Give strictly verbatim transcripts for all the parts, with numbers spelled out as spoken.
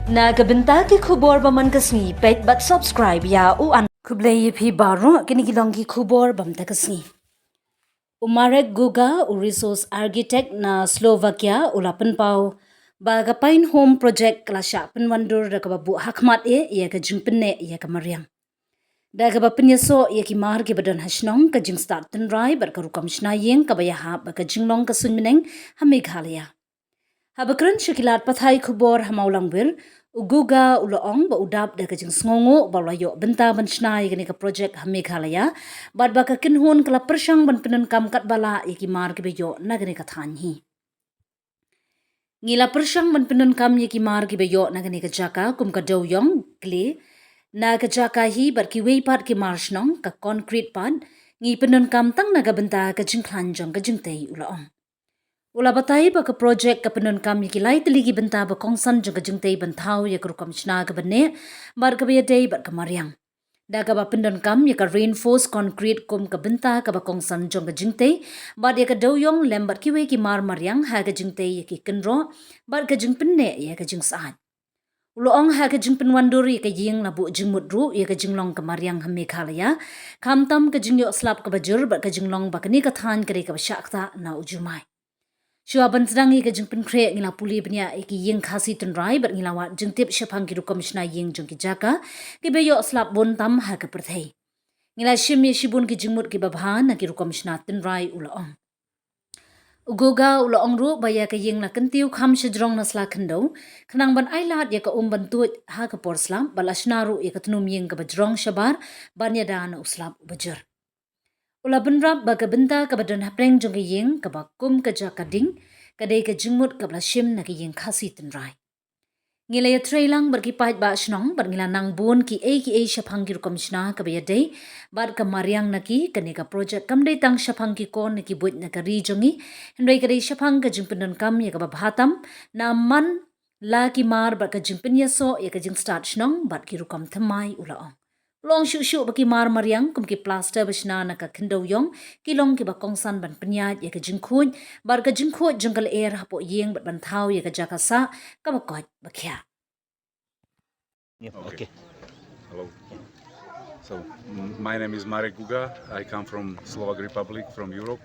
Na ka bynta ki khubor ba man ka sngi, peit bad subscribe ïa u an. Khublei ïa phi baroh, kine ki long ki khubor ba man ka sngi. U Marek Guga, u resource architect na Slovakia, u la pynpaw ba ka Pine Home Project ka la shah pynwandur da kaba buh hakhmat eh ïa ka jingpynneh ïa ka mariang. Da kaba pynïasoh ïa ki mar kiba don ha shnong, ka jingstad tynrai bad ka rukom shna ïing kaba ïahap bad ka jinglong ka suiñ bneng ha Meghalaya. Haba kren sha ki lad pathai khubor ha Mawlangwir, u Guga u la ong ba u dap da ka jingsngewnguh ba u la ïoh bynta ban shna ïa kane ka projek ha Meghalaya, bad ba ka kynhun ka la pyrshang ban pyndonkam katba lah ïa ki mar kiba ïoh na kane ka thaiñ hi. Ngi la pyrshang ban pyndonkam ïa ki mar kiba ïoh na kane ka jaka kum ka dewiong, kli, na ka jaka hi bad kiwei pat ki mar shnong, ka concrete pat, ngi pyndonkam tang na ka bynta ka jingkhlaiñ jong ka jingtei, u la ong. U la batai ba ka projek ka pyndonkam ïa ki lai tylli ki bynta ba kongsan jong ka jingtei ban thaw ïa ka rukom shna kaba neh, bad kaba ïadei bad ka mariang. Da kaba pyndonkam ïa ka reinforced concrete kum ka bynta kaba kongsan jong ka jingtei, bad ïa ka dewiong lem bad kiwei ki mar mariang ha ka jingtei ïa ki kynroh, bad ka jingpynneh ïa ka jingsaid. U la ong ha ka jingpynwandur ïa ka ïing la buh jingmut ruh ïa ka jinglong ka mariang ha Meghalaya, khamtam ka jingïoh slap kaba jur bad ka jinglong ba kane ka thaiñ ka dei kaba shah ktah na u jumai. Shuwa ban sdang ïa ka jingpynkhreh ngi la pule bniah ïa ki ïing Khasi tynrai bad ngi la wad jingtip shaphang ki rukom shna ïing jong ki jaka kiba ïoh slap bun tam ha ka pyrthei. Ngi la shim ïa shibun ki jingmut kiba bha na ki rukom shna tynrai, u la ong. U Guga u la ong ruh ba ïa ka ïing la kyntiew kham shajrong na sla khyndew, khnang ban ailad ïa ka um ban tuid ha ka por slap, bad la shna ruh ïa ka tnum ïing kaba jrong shabar ban ïada na u slap uba jur. U la bynrap ba ka bynta kaba don hapdeng jong ka ïing kaba kum ka jaka ding, ka dei ka jingmut kaba la shim na ka ïing Khasi tynrai. Ngi la ïatreilang bad ki paidbah shnong bad ngi la nang bun kiei kiei shaphang ki rukom shna kaba ïadei bad ka mariang na ki, kane ka projek kam dei tang shaphang ki khun na ki buit na ka ri jong ngi, hynrei ka dei shaphang ka jingpyndonkam ïa kaba bha tam na man la ki mar bad ka jingpynïasoh ïa ka jingstad shnong bad ki rukom thymmai, u la ong. U la ong shuh shuh ba ki mar mariang kum ki plaster ba shna na ka khyndew ïong ki long kiba kongsan ban pynïaid ïa ka jingkhuid bad ka jingkhuid jong ka lyer hapoh ïing bad ban thaw ïa ka jaka sah kaba koit ba khiah. Yeah, okay. Hello. So, m- my name is Marek Guga. I come from Slovak Republic, from Europe.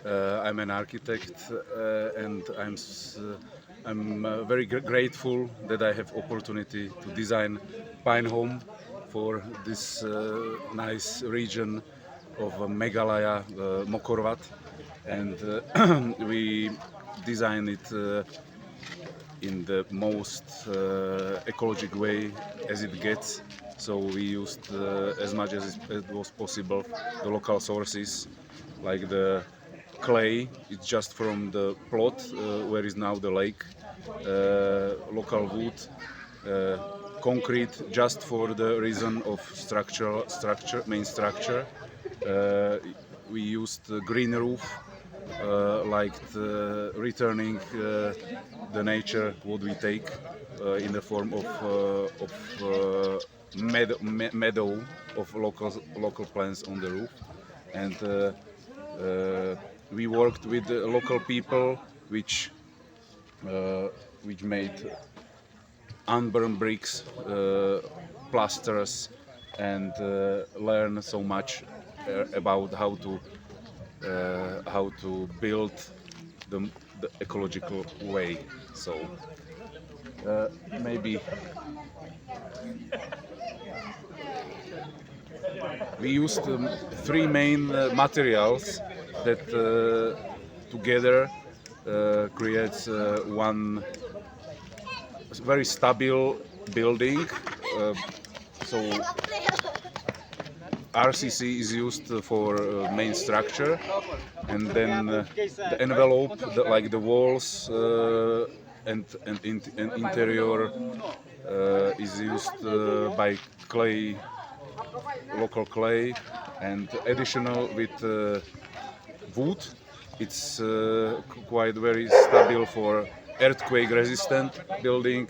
Uh, I'm an architect, uh, and I'm s- uh, I'm uh, very gr- grateful that I have opportunity to design Pine Home for this uh, nice region of uh, Meghalaya, uh, Mawkyrwat, and uh, we designed it uh, in the most uh, ecologic way as it gets. So we used uh, as much as it was possible the local sources, like the clay. It's just from the plot uh, where is now the lake. Uh, local wood, uh, concrete, just for the reason of structure, structure, main structure. Uh, we used uh, green roof, uh, like the returning uh, the nature what we take uh, in the form of uh, of uh, meadow, me- meadow of local local plants on the roof, and uh, uh, we worked with the local people which uh, which made unburned bricks, uh, plasters, and uh, learn so much uh, about how to uh, how to build the, the ecological way. So uh, maybe we used um, three main uh, materials that uh, together uh, creates uh, one very stable building. Uh, so R C C is used for uh, main structure, and then uh, the envelope, the, like the walls uh, and and, in, and interior, uh, is used uh, by clay, local clay, and additional with uh, wood. It's uh, quite very stable for earthquake resistant building,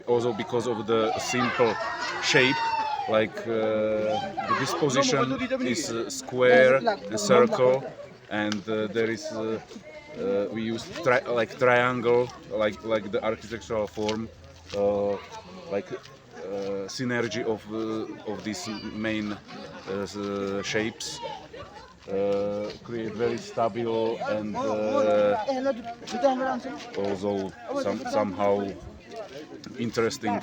also because of the simple shape, like uh, the disposition is uh, square and circle, and uh, there is uh, uh, we use tri- like triangle, like like the architectural form, uh, like uh, synergy of uh, of these main uh, s- shapes uh, create very stable and uh, also some, somehow interesting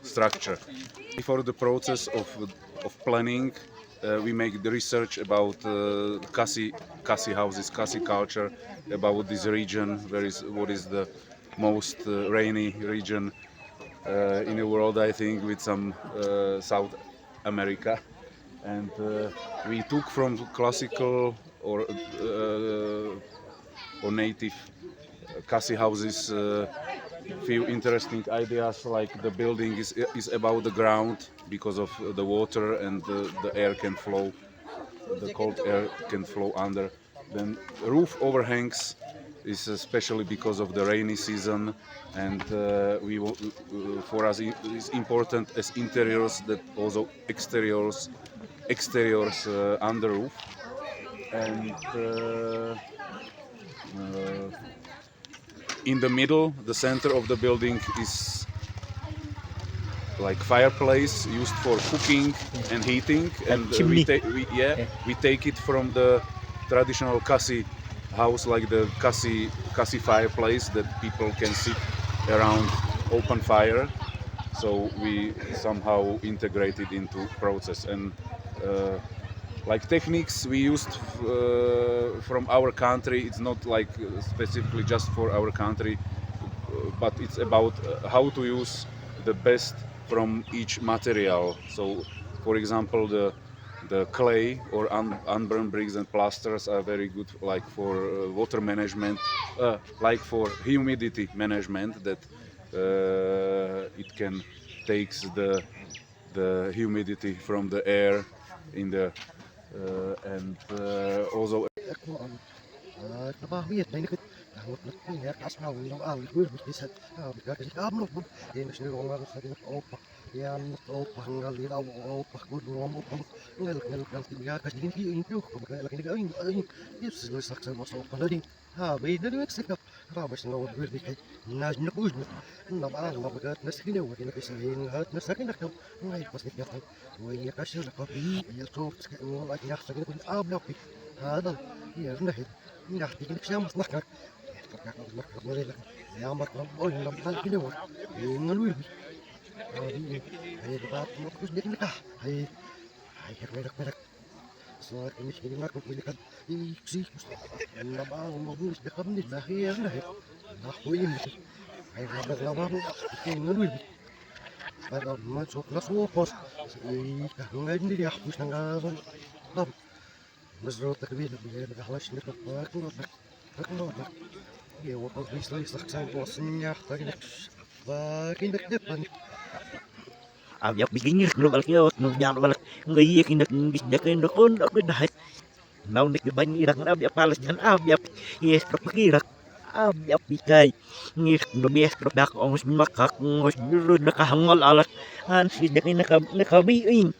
structure. Before the process of of planning, uh, we make the research about uh, Khasi Khasi houses, Khasi culture, about this region, where is what is the most uh, rainy region uh, in the world, I think, with some uh, South America. And uh, we took from classical or uh, or native Khasi houses uh, few interesting ideas, like the building is is above the ground because of the water and the, the air can flow, the cold air can flow under. Then roof overhangs is especially because of the rainy season, and uh, we wa- uh, for us it is important as interiors that also exteriors, exteriors uh, under roof, and uh, uh, in the middle, the center of the building is like fireplace used for cooking and heating, and uh, we, take we yeah, we take it from the traditional Khasi house, like the Khasi Khasi fireplace that people can sit around open fire. So we somehow integrate it into process and uh, like techniques we used uh, from our country. It's not like uh, specifically just for our country, uh, but it's about uh, how to use the best from each material. So for example, the the clay or un- unburned bricks and plasters are very good, like for uh, water management, uh, like for humidity management, that uh, it can takes the the humidity from the air in the uh, and uh, also Ab ïap bikin ngir khlok alak ïot nu biang balak ngi ïek indak ngis dak indak kon dak dak hai. Nau nik ban irak ab ïap palas jan ab ïap yes tok pakirak ab ïap bikai ngis nu bias tok dak ong smak kak ngos dulu dak hangol alak han si dak indak indak bi ing.